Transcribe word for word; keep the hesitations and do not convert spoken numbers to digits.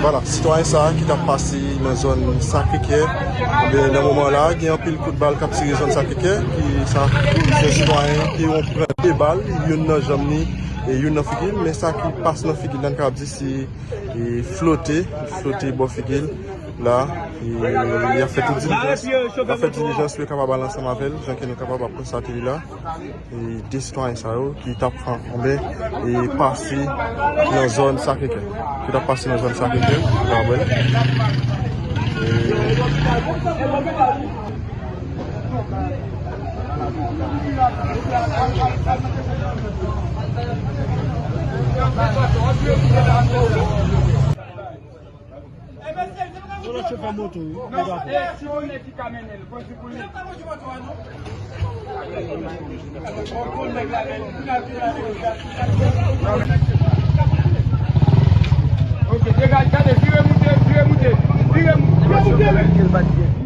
Vwala, sitwayen sa a ki t ap pase nan zòn Sakrekè, ebyen, nan moman la, gen anpil kout bal k ap tire zòn Sakrekè, ki sa, se sitwayen ki yon pran de bal, youn nan janm li, e youn nan figi l, men sa ki pase nan figi l la, n kapab di se, e, flote, flote bò figi l la, e, y ap fè tout dilijans, y ap fè dilijans pou yo kapab al ansanm avè l, jan ke nou kapab ap konstate li la. E de sitwayen sa yo ki t ap pran konbe e pase nan zòn Sakrekè. Ki t ap pase nan zòn Sakrekè, w ap wè. E Yon lòt chofè moto, wi. Non, e, si moun ki ka mennen l, kondui pou li. Ok, degaje, gade, vire moute, vire moute, vire moute, vire moute, wi.